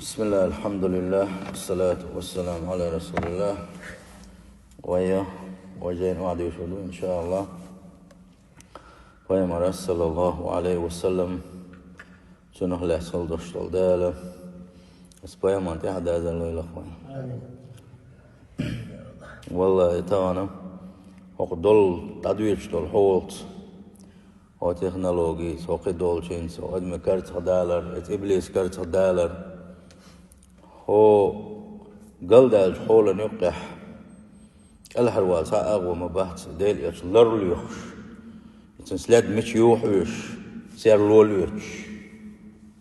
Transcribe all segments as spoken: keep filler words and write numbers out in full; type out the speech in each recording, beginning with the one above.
بسم الله، الحمد لله، والصلاة والسلام على رسول الله. Вай, вай жайна охьадуьйцур ду, иншааллахӀ, Пайхамара, саллаллахӀу Ӏалайхи ва саллам, цунах лаьцна хила долуш долу Дала аса Пайхамарна тӀехь дазар лойла вайн. Амин. ВаллахӀи, тахана хӀокху долу дӀадоьдуш долу хьолаца, хӀо технологица, хӀо кхидолчуьнца, хӀо адамийн карзахдалар, иза иблисан карзахдалар, хӀо галдаьллачу хьолан юккъехь кӀелхьарвала цхьа а агӀо ма бац, Делан Элча ларлоьхуш, цуьнан след мича ю хьоьжуш, серло лоьцуш.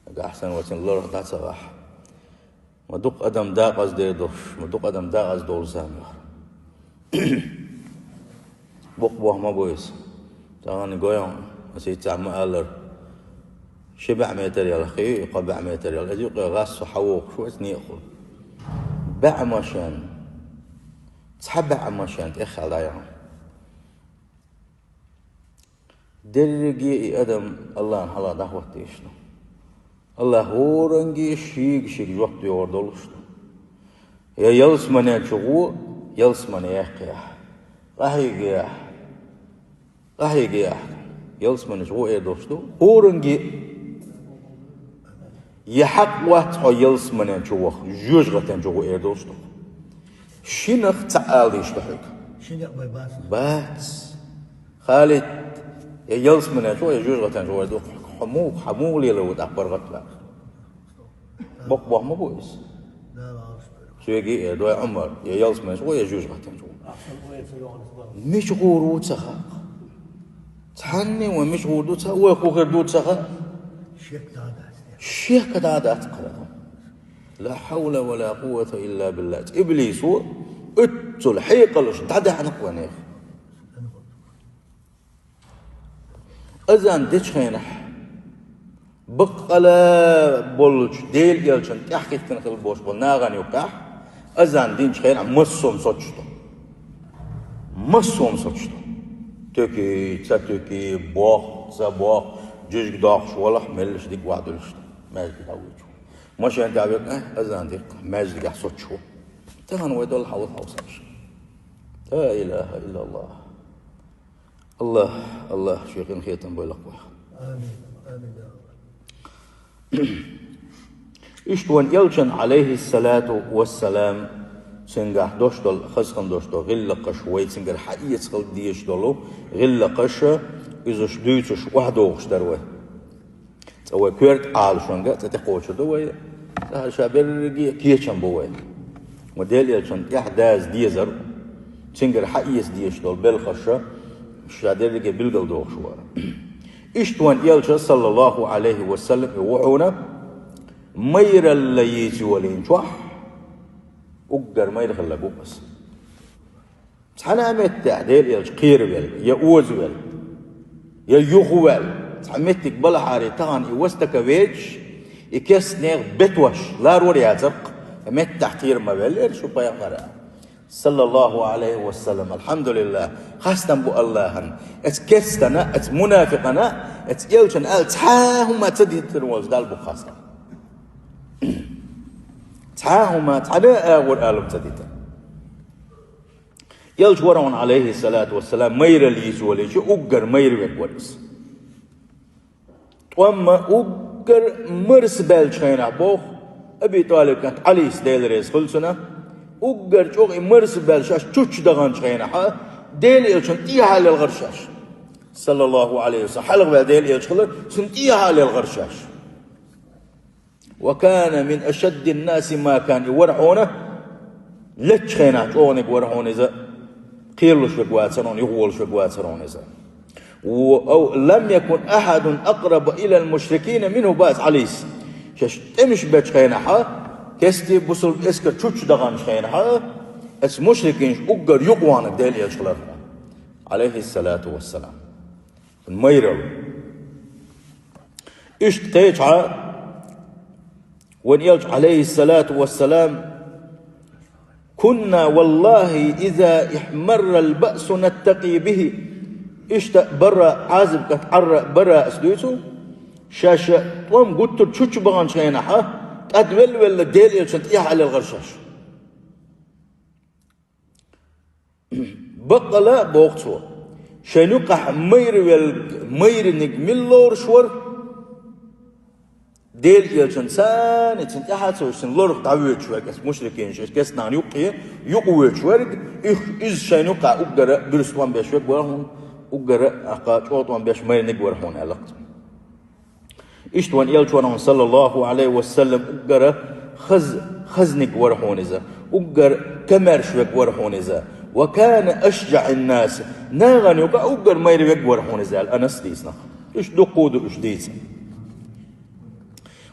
Нагахь санна вай цуьнан лорах дӀа ца вахь, ма дукха адам декъаза дер долуш, ма дукха адам декъаза долу зама ю хӀара. Букъ боху ма бу иза. Тахана гойхьа, аса хӀинццехь ма-аллара, ши бӀе метр яла хи, кхо бӀе метр яла, иза юккъе гӀассо хьан вохуш ву иза некъахула. БӀе машен, цхьа бӀе машен тӀеххьа дӀаяхьна. Дерриге а и адам АллахӀна хьалха дӀахӀоттийша ду. АллахӀ хӀоранге шега-шега жоп доьхур долуш ду. Я ялсаманен чу гӀо, ялсамане яьккхехь, къахьегехь, къахьегехь, ялсамане чу гӀо эр долуш ду хӀоранге а. Я хьакъ вац хьо ялсаманен чу ваха, жоьжахатен чу гӀо эр долуш ду. Шинах цхьаъ ала дийш ду хьоьга. Ши некъ бен бац. Бац. Халид, я ялсаманен чу ваха, я жоьжахатен чу ваха ду, хьо муха, хьо муха лелар ву тӀаккха паргӀатваьлла? Бакъ боху ма бу иза. Соьга а эр ду, я Ӏумар, я ялсаманен чу ваха, я жоьжахатен чу ваха. Мича гӀур ву ца хаьа. Цхьанне а вай мича гӀур ду ца хаьа, вай хӀун хир ду ца хаьа. Шек дӀа дац. Шек дӀа дац кхара. Ла хьавла ва ла къуввата илла биллахӀ. Иблисо оццул хьекъалаш дӀадаьхьна кхунах. Азан дечу хенахь, баккъала болчу Делан Элчанна тӀаьхьахӀиттина хила болуш болу нахана юккъехь, азан динчу хенахь массо а соцуш ду. Массо а соцуш ду. Туьки, ца туьки, боху, ца боху, жижиг доккхуш валахь, меллаша дика охьадуьллуш ду. Маьждиг дӀавоьдуш. Машен тӀехь векъна, азан диккха, маьждигехь соцуш ву. Тахана вай долу хьал хьовсалаш. Ла илаха иллаллахӀ. АллахӀ, АллахӀ шен къинхетам бойла кхунах. Амин. Амин, я АллахӀ. Иштта вайн Элчанна, Ӏалайхиссалату вассалам, цуьнгахь дош долу, хазахана дош долу гӀиллакхаш, вай цуьнгара хьаэца хила дезаш долу гӀиллакхаш, иза уьш дуьйцуш охьадогӀуш дара вай. Цкъа вай коьрта Ӏалашонга цкъа тӀекхочур ду вай. Цкъа ша берриге а кечам бу вай. Ма Делан Элчанна тӀаьхьа даза дезар, цуьнгара хьаэца дезаш долу белхаш ша дерриге а билгалдохуш вара. Иштта вайн Элча, саллаллахӀу Ӏалайхи ва саллам, и ву хьуна, майралла йийца йолийначохь уггар майра хилларг ву аса. Цхьана а меттехь Делан Элча кхеравелла, я озавелла, я юхаваьлла, цхьа меттиг балахьара, тахана и вастака веъча, и керста нехан бетош ларор яцара-кх, и меттехь кхера ма веллера шу Пайхамара, саллаллахӀу Ӏалайхи ва саллам. АлхьамдулиллахӀ, хастам бу АллахӀана, оцу керстана, оцу мунафикъана, оцу Элчана ала цхьа а хӀума ца дитина волчу Далла бу хастам. Цхьа а хӀума, цхьана а агӀор ала хӀума ца дитина. Элча вара хьуна, Ӏалайхиссалату вассалам, майралла йийца йолийча, уггар майра верг вара иза. ТӀом а уггар марсабаьллачу хенахь боху, Аби ТӀалибан кӀант Ӏалис, Дела реза хуьлда цунна, уггар чӀогӀа и марсабаьлла шаьш чучча даханчу хенахь, Делан Элчанна тӀехьа лелхара шаьш. СаллаллахӀу Ӏалайхи ва саллам, хьалхаваьлла Делан Элча хилар, цунна тӀехьа лелхара шаьш. «Ва кана мин ашаддин наси ма кан», и вара хьуна, леччу хенахь чӀогӀаниг вара хьуна иза, кхералуш верг вацара хьуна, юхаволуш верг вацара хьуна иза. «Ва ав лам якун ахьадун акъраба илал мушрикина минхӀу», бац Ӏалис. Шаьш тӀемаш бечу хенахьа, кестий бусулба эскар чучча даханчу хенахьа, оцу мушрикинаш уггар юкъавахнарг Делан Элча хилар хьуна, Ӏалайхиссалату вассалам. Майралла. Иштта кхечахьа, вайн Элча, Ӏалайхиссалату вассалам: «Кунна валлахӀи иза ихьмаррал баъсу наттакъи бихӀи». Иштта Бараъ, Ӏазиб кӀант Ӏарра Бараъс дуьйцу, шаьш тӀом гуттар чучча баханчу хенахьа, КӀадвелла-велла Делан Элчанна тӀехьа лелхар шаьш. Баккъала а боху цо, шайн юкъахь майра велг-, майраниг мила лоруш вара? Делан Элчанца цхьаьна, цуьнан тӀаьхьа а ца вуьтуш, цуьнан лорах дӀавоьдуш верг, оцу мушрикийн, оцу кестнахана юккъе юкъавоьдуш верг, уьш, иза шайн юкъахь уггара буьрса тӀом беш верг вара хьуна, уггара, тӀаккха, чӀогӀа тӀом беш майраниг вара хьуна, аьлла-кх цо. Иштта вайн Элча вара хьуна, саллаллаху Ӏалайхи ва саллам, уггара хаз-, хазниг вара хьуна иза, уггар комаьрша верг вара хьуна иза. «Ва кана ашжаӀан-нас», нахана юкъахь уггар майра верг вара хьуна иза, аьлла Анаса дийцина. Уьш дуккха а ду уьш дийца.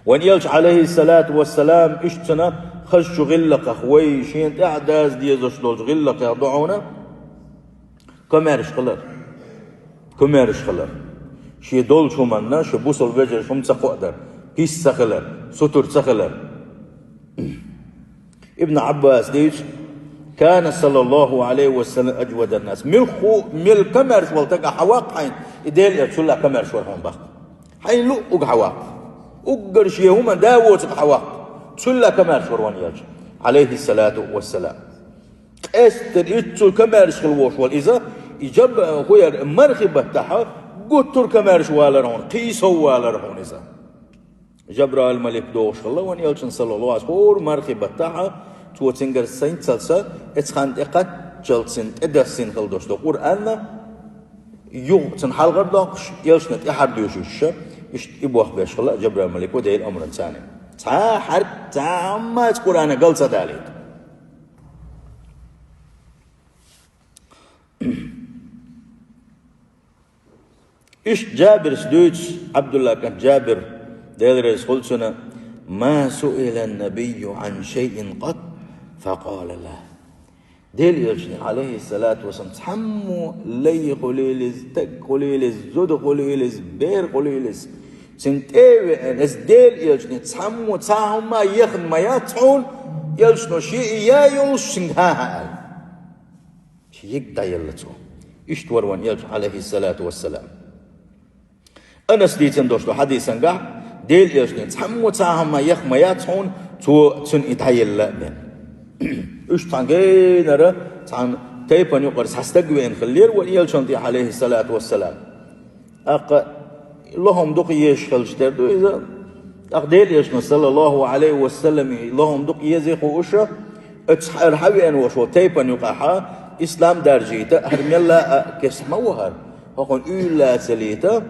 Вайн Элча, Ӏалайхиссалату вассалам, иштта цуьнан хазачу гӀиллакхех, вай шена тӀаьхьа даза дезаш долчу гӀиллакхех ду хьуна комаьрша хилар. Комаьрша хилар. Шен долчу хӀуманна, шен бусалба вежарша хӀума ца кхоадар, пис ца хилар, сутур ца хилар. Ибн Ӏаббаса дуьйцу: «Кана саллаллаху Ӏалайхи ва саллам ажвадан-нас». Муьлхха а, мел комаьрша волу стаг хьан ваккха хьайна, и Делан Элча цул а комаьрша вара хьуна баккха. Хьайна луъург хьан ваккха. Уггар шен хӀуманна да воцург хьан ваккха. Цул а комаьрша вара вайн Элча, Ӏалайхиссалату вассалам. Къаьсттина иццул комаьрша хила волуш вара иза, и жаб-, хӀун яра, мархи баттахь гуттар а комаьрша валара хьуна, кхин сов валара хьуна иза. Жабраил-малик догӀуш хилла вайн Элчанна, саллаллаху Ӏалайхи ва саллам, хӀора мархи баттахь, цо цуьнгара синцалца, оцу ханна тӀекхаччалц цуьнан тӀедоссийна хила долуш долу Къуръан юха цунна хьалхара доккхуш, Элчанна тӀаьхьара доьшуш, иштта и бохбеш хилла Жабраил-малико Делан омранца. Цхьа а хьарп, цхьа а хӀумма а цу Къуръанах гал ца далийта. Иштта Жабирс дуьйцу, Ӏабдулла кӀант Жабир, Дела реза хуьлда цунна: «Ма суила ан-набийю Ӏан шайин къат, фа къала ла». Делан Элчане, Ӏалайхиссалату вассалам, цхьаммо лай хуьлийла иза, стаг хуьлийла иза, зуда хуьлийла иза, бер хуьлийла иза, цуьнан тӀе а веана, иза Делан Элчане цхьаммо цхьа а хӀумма а яхна ма яц хьуна, Элчано шен и ян йолуш цуьнга хӀан-хӀа аьлла. Шен йиг дӀаелла цо. Иштта вара вайн Элча, Ӏалайхиссалату вассалам. Анаса дийцина долуш долу хьадисангахь, Делан Элчане цхьаммо цхьа а хӀумма а яхна ма яц хьуна, цо цуьнан и дӀаелла а бен. Уьш цхьана генара, цхьана тайпана юкъара цхьа стаг веана хиллера вайн Элчанна тӀе, Ӏалайхиссалату вассалам. ТӀаккха лохам дукха езаш хилча тера ду иза. ТӀаккха Делан Элчано, саллаллаху Ӏалайхи ва саллам, и лохам дукха езий хууш, оцу хьара хьан веана волуш волу тайпана юкъахь ислам даржийта, хӀара мелла а кестта ма ву хӀара, хӀокхунна уьйла а ца лийта.